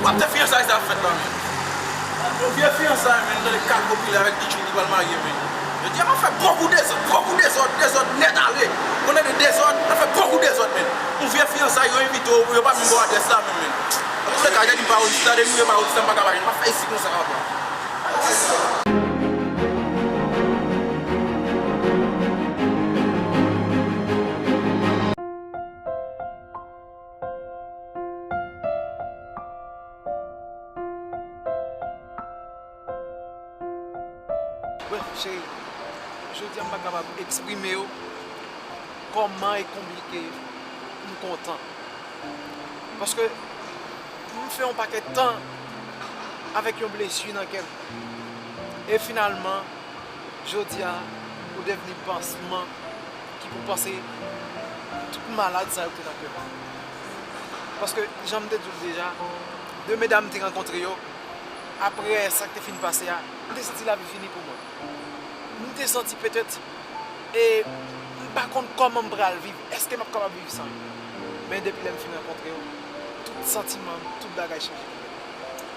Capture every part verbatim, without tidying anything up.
Wap te fiyansay sa ap fèt la, men. Yon vye fiyansay, men, nan kal popilè avèk Pitchoun ki pral marye, men. Jodi a, m ap fè bokou dezòd, bokou dezòd, dezòd nèt ale. Konnen de dezòd, m ap fè bokou dezòd, men. Yon vye fiyansay, yo envite w, yo pa menm ba w adrès la, men, men. Antouleka, jodi m pa Otis la, depi m pa Otis la, m pa ka pa jwenn. M ap fè isi konsa, papa. Brèf, cheri, jodi a m pa kapab eksprime w kòman e konbyen ke m kontan. Paske m fè yon pakèt tan avèk yon blesi nan kè m. E finalman, jodi a, ou devni pansman ki pou panse tout malad sa yo ki te nan kè m. Paske, jan m te di w deja, de medam m te rankontre yo, apre sa k te fin pase a, m te santi lavi fini pou mwen. M te santi petèt, e m pa konn kòman m pral viv. Èske m ap kapab viv san yo? Men depi lè m fin rankontre yo, tout santiman m, tout bagay chanje.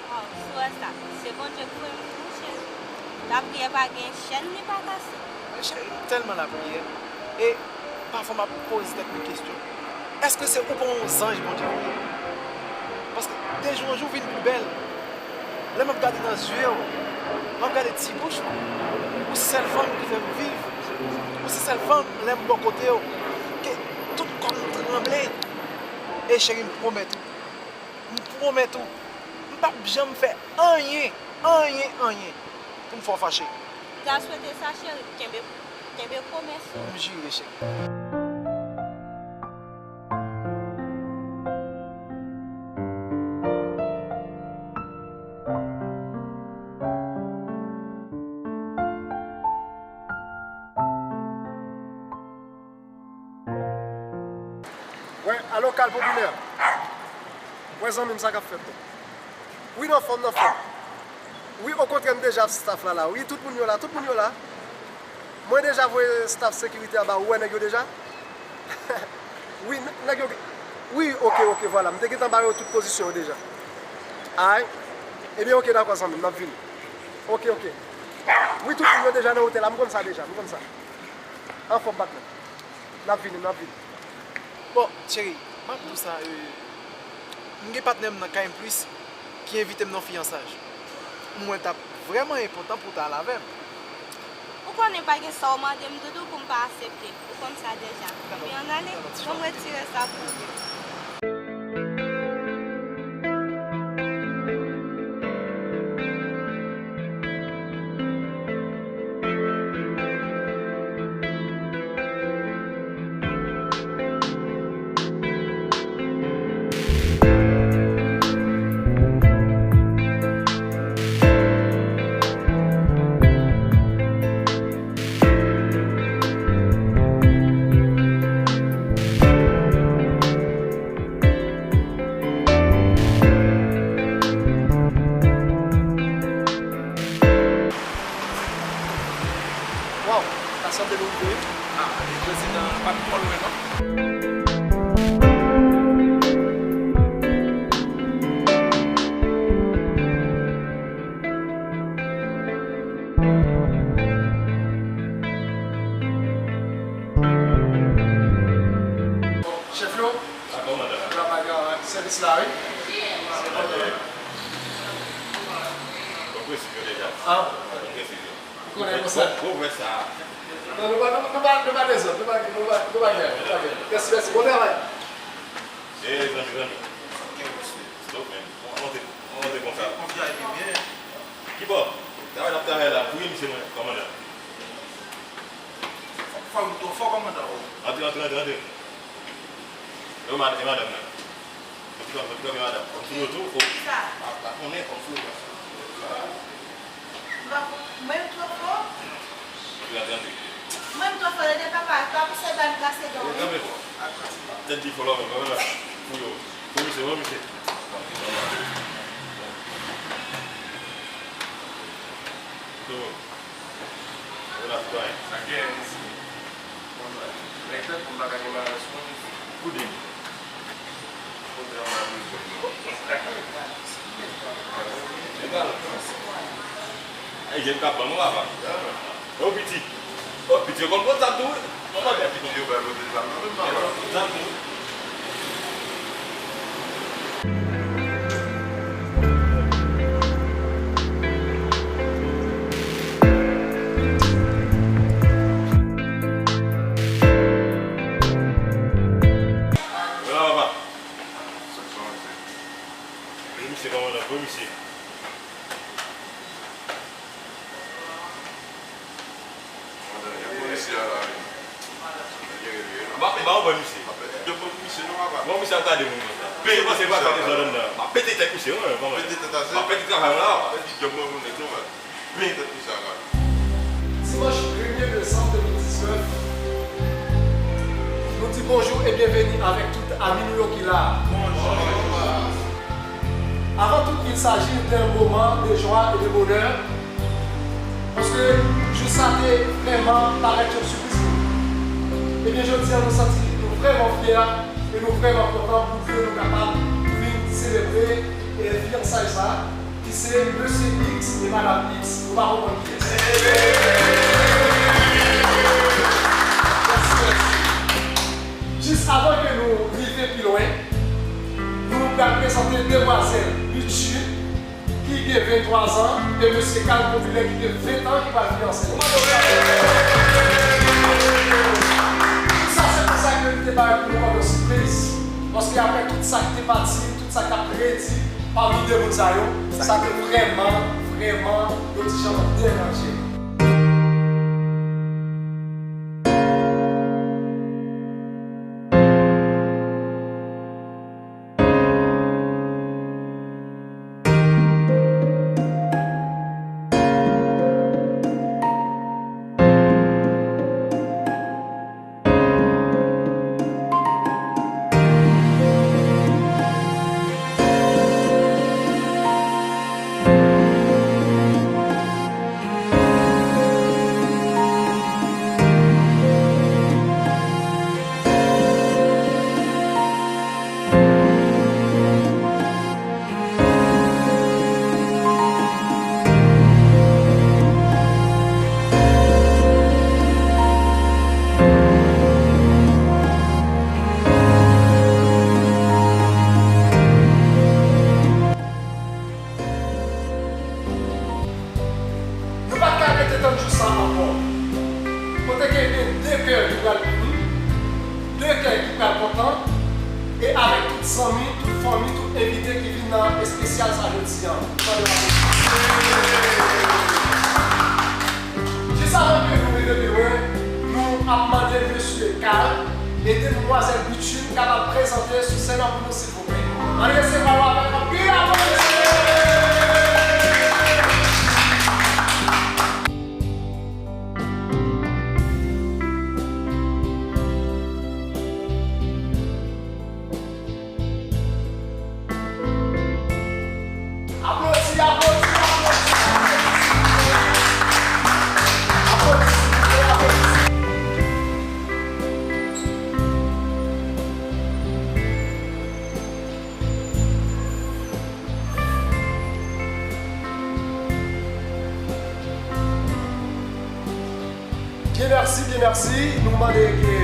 Waw, sou wè sa, se Bondye k voye m vin, monchè. Lapriyè pa gen chèn, li pa kase. Men cheri, m tèlman lapriyè. E pafwa m ap poze tèt mwen kesyon. Èske se ou pa yon zanj Bondye voye? Paske de jou an jou w vin pi bèl. Lè m ap gade nan zye w, m ap gade ti bouch ou, ou se sèl fanm ki fè m viv. Ou se sèl fanm, lè m bò kote w, ke tout kò m tranble. E cheri, m pwomèt ou, m pwomèt ou, m p ap janm fè anyen, anyen, anyen pou m fè w fache. M ta swete sa, cheri. Kenbe, kenbe pwomès ou. M jire, cheri. Wè, alo, kal popilè. Wè, zanmi m, sa k ap fèt, non. Wi, n anfòm, n anfòm. Wi, okontrè, m deja staff la, la. Wi, tout moun yo la, tout moun yo la. Mwen deja voye staff sekirite a ba ou, wè nèg yo deja? Wi, n-, nèg yo, wi, oke, oke, vwala. M te gentan ba yo tout pozisyon yo deja. Ay. Ebyen, oke, dakò, zanmi m, n ap vini. Oke, oke. Wi, tout moun yo deja nan otèl la, m konn sa deja, m konn sa. Anfòm, patnè. N ap vini, n ap vini. Bon, cheri, m ap di w sa, e, m gen patnè m nan K M Plus ki envite m nan fiyansaj. Mwen t ap vrèman enpòtan pou w ta al avè m. Ou konnen pa gen sa w mande m, Doudou, pou m pa aksepte. Ou konn sa deja. Ebyen, ann ale. Bon, m retire sa pou ou. Waw, ta sanble nou rive wi. Ah, e prezidan pa t twò lwen non. Chèf yo, travay la, sèvis la wi. Bon prensip yo deja. Ah. Bon prensip yo. Ou konnen konsa. Bon, bon, bon, sa. Non, nou pa, nou, nou pa, nou pa dezòd, nou pa, nou pa, nou pa gen, nou pa gen. Mèsi, mèsi, bon travay. E, zanmi, zanmi. Stop, man. Monte, monte konsa. Konfyans li byen. Kibò? Travay n ap travay la. Fouye misye mwen, kòmandan. Fò, fò, fò, kòmandan. Antre, antre, antre, antre. Yo, mad-, e madanm nan. Antre, antre, antre, madanm. Kòm sou yo tou, o. Kisa? Pa, pa konnen kòm sou yo. Sa. M pa, mwen twò fò. Antre, antre, antre. Mwen m twò fò, ede papa, pa pou sèl ba m kase dan wi. Kanpe fò. Tèt di fò la, kanpe la. Pou yo. Pou misye, pou misye. Pou yo. Pou la, sitwayen. Sa gen, mesye. Bon, nèg tèt pou m pa ka gen bagay sou mwen, mesye. Koudin. Kontrèman a mwen. Gen k ap ban mwen, papa. Yo piti. Yo piti, yo konn pote zam tou, wi. Kòman gen piti yo bay pote zam nan menm, papa? Zam tou. Vwala, papa. Wi, misye, kòmandan, wi, misye. Kòmandan, gen polisye a la, wi. Ba, ba, ou wè misye. Bon, misye ap gade moun konsa. Misye panse pa gade zòn nan. M ap pete tèt misye, wi, kòmandan. Pete tèt a se. M ap pete travay la. Pete djòb mwen pou nèg, non, men. Pete tèt misye a la. Dimanch premye desanm de mil diznèf, nou di bonjou e byenveni avèk tout ami nou yo ki la. Bonjou. Avant tout, il s'agit d'un moment de joie et de bonheur, paske jou sa te vrèman parèt yon sipriz pou nou. Ebyen, jodi a, nou santi nou vrèman fyè e nou vrèman kontan pou ke nou kapab vin selebre, e, fiyansay sa a, ki se Mesye X e Madanm X, nou pa konprann kiyès. Mèsi, mèsi. Jis avan ke nou rive pi lwen, nou pral prezante demwazèl Bichine, ki gen venntwa zan, e Mesye Carl Popilè, ki gen ven an, ki pral fiyanse. Tout sa, se pou sa ke li te parèt pou nou kòm yon sipriz. Paske apre tout sa ki te pati, tout sa k ap redi pami de moun sa yo, sa te vrèman, vrèman yon ti jan deranje. Nou pa t ka rete tann jou sa ankò. Kote ke gen de kè ki pral ini, de kè ki pral kontan, e avèk tout zanmi, tout fanmi, tout envite ki vin nan espesyal sa jodi a. Tande w aplodi. Jis avan ke nou rive pi lwen, nou ap mande mesye Carl e demwazèl Bichine kapab prezante sou sèn nan pou nou, silvouplè. Ann resevwa yo avèk anpil aplodisman. Aplodi, aplodi, aplodi, aplodi, aplodi. Byen mèsi, byen mèsi. Nou mande ke,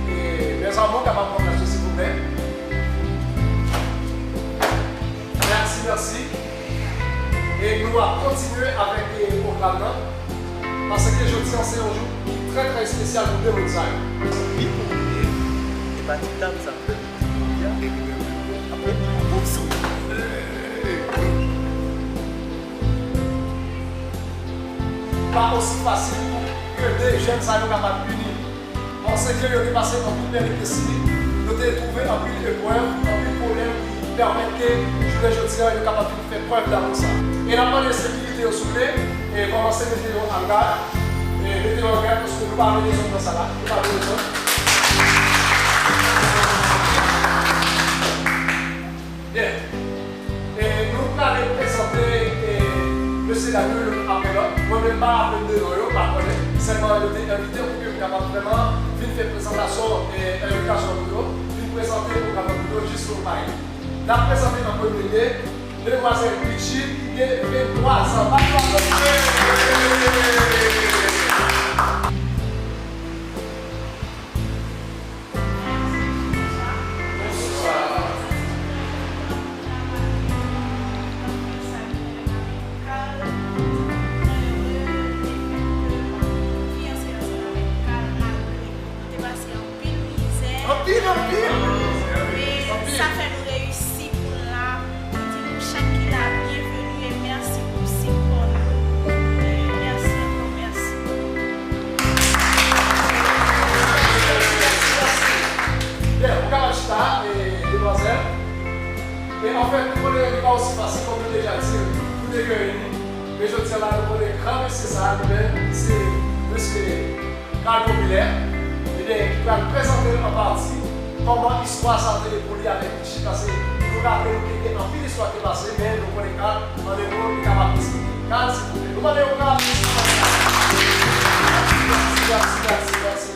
e, mes amours kapab pran plas yo, silvouplè. Mèsi, mèsi. E nou ap kontinye avèk, e, pwogram nan. Paske jodi a se yon jou ki trè, trè espesyal pou de moun sa yo. Wi, pou mwen, e pa ti dam sa. Pa osi fasil pou ke de jèn sa yo kapab ini. Paske yo te pase anpil peripesi, yo te twouve anpil eprèv, anpil pwoblèm ki pèmèt ke jounen jodi a yo kapab vin fè prèv damou sa. E n ap mande sekirite yo, souple, e kòmanse mete yo an gad, e mete yo an gad paske nou pa vle dezòd nan sa la, nou pa vle dezòd. Byen. E nou prale prezante, e, mesye dam yo youn apre lòt. Mwen menm m pa raple m de non yo, m pa konnen. Sèlman yo te envite m pou ke m kapab vrèman vin fè prezantasyon, e, envitasyon pou yo, vin prezante pwogram nan pou yo jis pou yo pale. N ap prezante an premye lye Demwazèl Bridget, ki gen venntwa zan. Bat bwa pou li. Bonswa. Anpil, anpil. Men sa fè nou reyisi pou n la. Nou di nou chak ki la, byenveni e mèsi pou sipò nou. E mèsi ankò, mèsi. Byen, ou kapab chita, e, demwazèl. E anfèt, nou konnen li pa osi fasil, kòm nou deja di l, pou te gen ini. Men jodi a la, nou konnen gran mesye sa a, li menm, se mesye Kal Popilè, ebyen, ki pral prezante l an pati kòman istwa sa a te ye pou li avèk Richie, paske nou raple nou ke gen anpil istwa ki te pase, men nou konnen Kal, an de mo, li kapab esplike. Kal, silvouplè. Nou mande yon gran aplozisman. Mèsi, mèsi, mèsi, mèsi.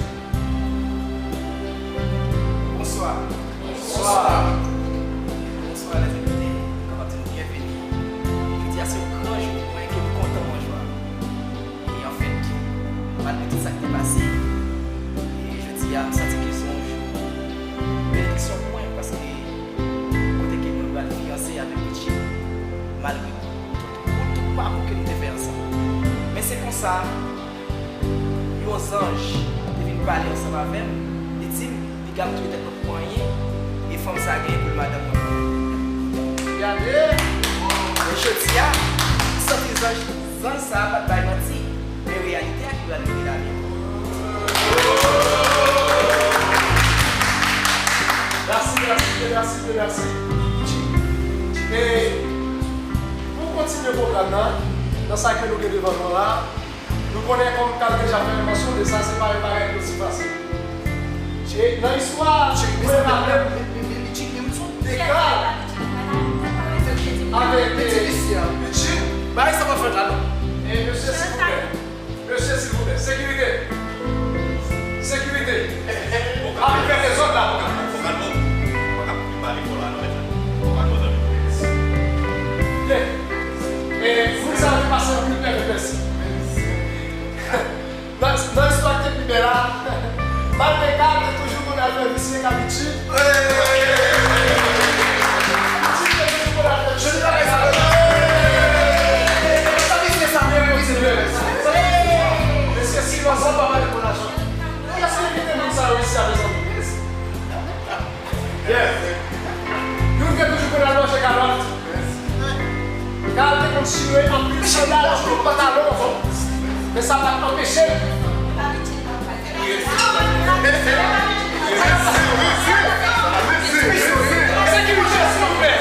Bonswa. Bonswa. Bonswa, lèzenvite. Mwen kapab di nou byenveni. Jodi a se yon gran jou pou mwen ke m kontan mwen jwa. E anfèt, malgre tout sa ki te pase, e jodi a, m santi ke se yon jou benediksyon pou mwen, paske kote ke mwen pral fiyanse avèk Richie, malgre tout, tout, tout pakou ke nou te fè ansanm. Men se konsa, yon zanj te vin pale ansanm avè m, li di m, piga m touye tèt mwen pou anyen, e fanm sa a genyen pou l madanm mwen. Gade! E jodi a, m santi zanj, zanj sa a pa t bay manti, men reyalite a ki pral rive lavi m. Mèsi, mèsi, mèsi, mèsi. E pou kontinye pwogram nan, nan sa ke nou gen devan nou an la, nou konnen kòm Kal deja fè mansyon de sa, se pa yon bagay ki osi fasil. E nan istwa, mwen raple m de Kal avèk, e, Richie. Bay sa pa fèt la, non? E mesye, silvouplè. Mesye, silvouplè. Sekirite. Sekirite. Ap fè dezòd la. Fò kalme w. Fò kalme w. Fò kalme w. Byen. E moun sa yo te pase anpil pèrimèsi. Nan, nan istwa ki te pi bèl la, malgre Kal te toujou konn al fè visye ak Abidjin. Abidjin te toujou konn al fè visye ak Kal. Mesye, silans lan pa pale pou lajan. Kiyès ki envite moun sa yo isi a, mezanmi? Yes. Youn te toujou konn al manje kalòt. Kal te konn chire anpil sandal anpil pantalon. Men sa pa t anpeche l. Sekirite, silvouplè. Sekirite, silvouplè.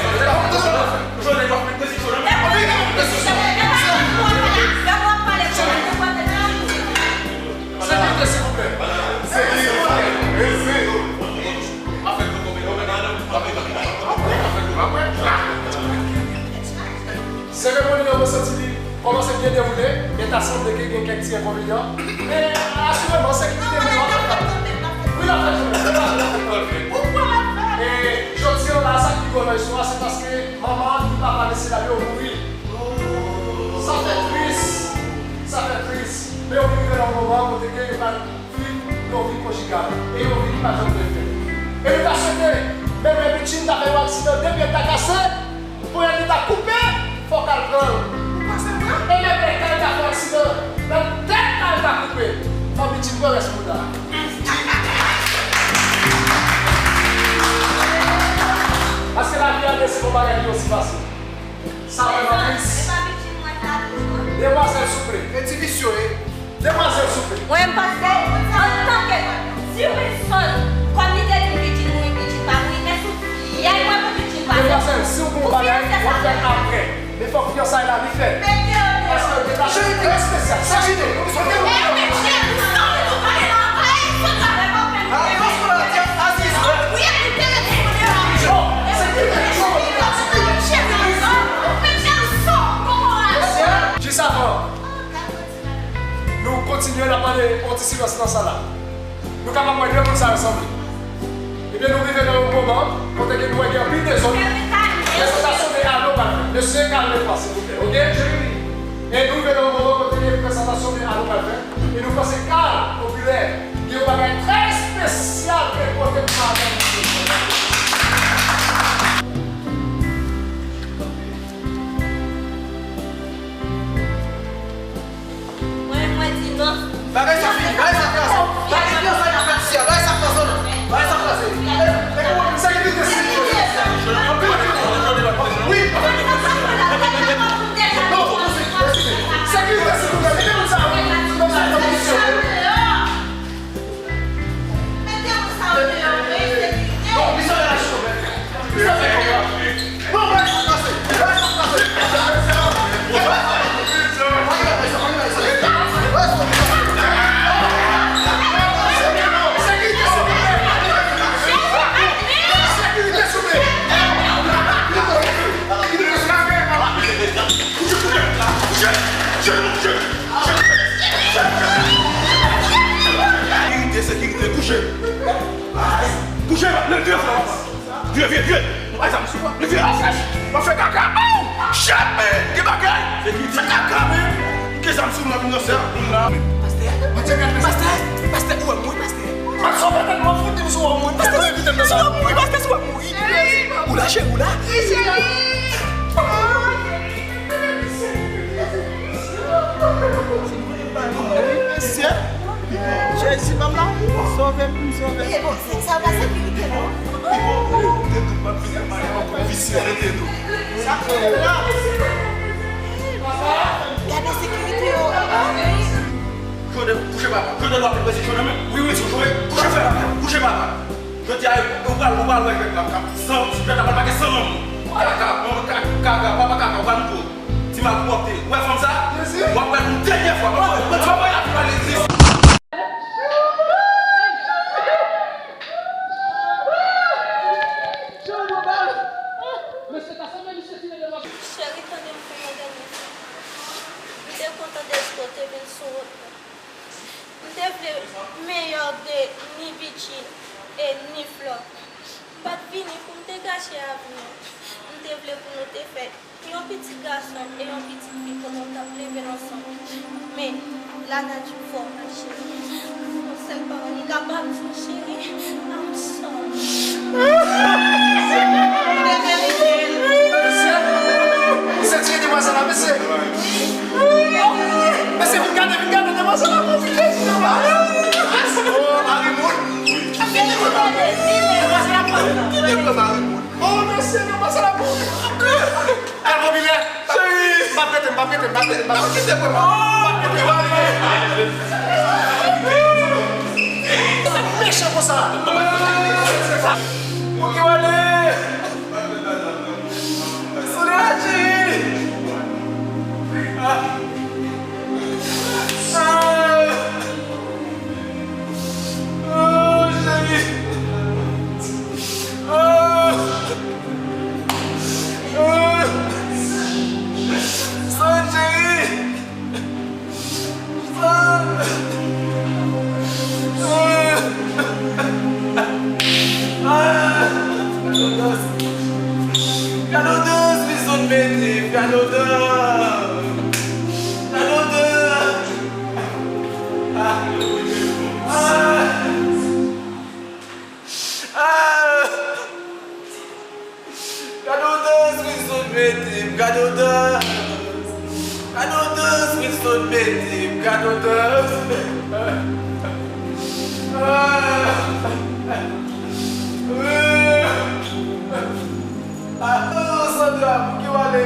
Seremoni an, mwen santi li kòmanse byen dewoule, men ta sanble ke gen kèk ti enkonvenyan. Men asireman, sekirite moun yo ap fè travay. Wi, l ap fè travay. Se pa jwèt li pral fè. E jodi an la, sa k pi gwo nan istwa a, se paske manman ak papa mesye dam yo mouri. Sa fè tris. Sa fè tris. Men yo vin rive nan yon moman kote ke yo pral viv yon vi konjigal e yon vi ki pa janm dwe fèt. E nou ta swete, menm lè Abidjin ta fè yon aksidan, de pye l ta kase, ponyèt li ta koupe, fò Kal pran l. E menm lè Kal ta fè aksidan, nan tèt Kal ta koupe, fò Abidjin pran rès moun la. Paske lavi a se pa yon bagay ki osi fasil. Sa vrèman tris. Demwazèl, souple. E ti visye, e. Demwazèl, souple. Mwen, m panse, antanke si Wilson, kòm li te di Bidjin mouri, Bidjin pa mouri, men sou fyèl mwen pou Bidjin pa. Demwazèl, si w gen yon bagay, w ap fè l apre. Men fòk fiyansay la li fèt. Paske yo te la. Cheri, trè espesyal. Sa jide. Jis avan nou kontinye, n ap mande yon ti silans nan sal la. Nou kapab wè de moun sa yo sanble. Ebyen, nou rive nan yon moman kote ke nou wè gen anpil dezòd. Prezentasyon de Alo pral fèt. Mesye, kalme vwa, silvouplè, oke? Jeremy, e nou rive nan yon moman kote gen prezantasyon de art nou pral fè. E nou panse kal popilè gen yon bagay trè espesyal ke pote pou madanm misye. Mwen, mwen di non. Bagay sa fini, bagay sa kraze. Bagay sa kraze, bagay sa kraze. Bagay sa kraze. Sekirite, silvouplè. Anpil, anpil. Wi. Non, fò nou suiv, fò nou suiv. Sekirite, silvouplè. Mete moun sa yo nan kondisyon. Non, misye la cho, men. Misye fè kòb la. Non, bay sa pase. Bay sa pase. Sekirite, silvouplè. Sekirite, silvouplè. Sekirite, sekirite, kouche. Kouche, leve, leve, leve. Vye, vye, vye. Bay zam sou mwen. Vye, vye, afèch. W ap fè kaka. Aw! Shit, men. Gen bagay. Fè kaka, men. Gen zam sou mwen, moun nan, sè. Moun nan. Pastè, pastè, pastè, ou wè m mouri, pastè. Pastè, ou wè m mouri, pastè. Ou wè m mouri, pastè, si w wè m mouri. Ou la, cheri, ou la. Mesye, Jezi, ban m lavi, sove m, sove m. E bon, se sa pa sekirite, non? Gade sekirite yo. Jode, kouche papa. Jode lwa te peze jode men. Wi, wi, ti jode. Kouche papa. Kouche papa. Jodi a, ou pral, ou pral wè jwèt la, kap san, jwèt la pral pake san nan moun. Kaka, bon, ka-, kaka, papa kaka, ou pral moute. Ti malpwòpte. Ou wè fanm sa? W ap wè l yon dènyè fwa. Mwen, mwen, mwen, mwen, mwen, mwen, mwen, Cheri, tande m pou yon dènyè fwa. M te kontan deske w te vin sou wout mwen. M te vle meyè de ni Bidji e ni Flò. M pa t vini pou m te gache avni w. M te vle pou nou te fè yon pitit gason e yon pitit fi pandan w t ap leve l ansanm. Men, lanati fò w mache. Yon sèl pawòl li kapab di w, cheri, I'm sorry. Li te merite l. Mesye, misye tiye demwazèl la, mesye. Mesye, vin gade, vin gade demwazèl la, vin gade. Oh, mari moun. Demwazèl la, vin gade mari moun. Oh, mesye, demwazèl la, vin gade. Kal popilè. Cheri. M p ap rete, m p ap rete, m p ap rete, m p ap rete. Kite mwen, m p ap rete. Sa mechan konsa. Pou ki w ale? Soleil, cheri. Ah. Ah. Oh, cheri. Ah. Ah. Soleil, cheri. Ah. Ah. Ah. Gade odè, gade odè, wi, zòn mete, gade odè. Gade odè. Ah. Ah. Ah. Gade odè Wilson mete m, gade odè. Gade odè Wilson mete m, gade odè. Ah. Ah. Oh, Sandra, pou ki w ale?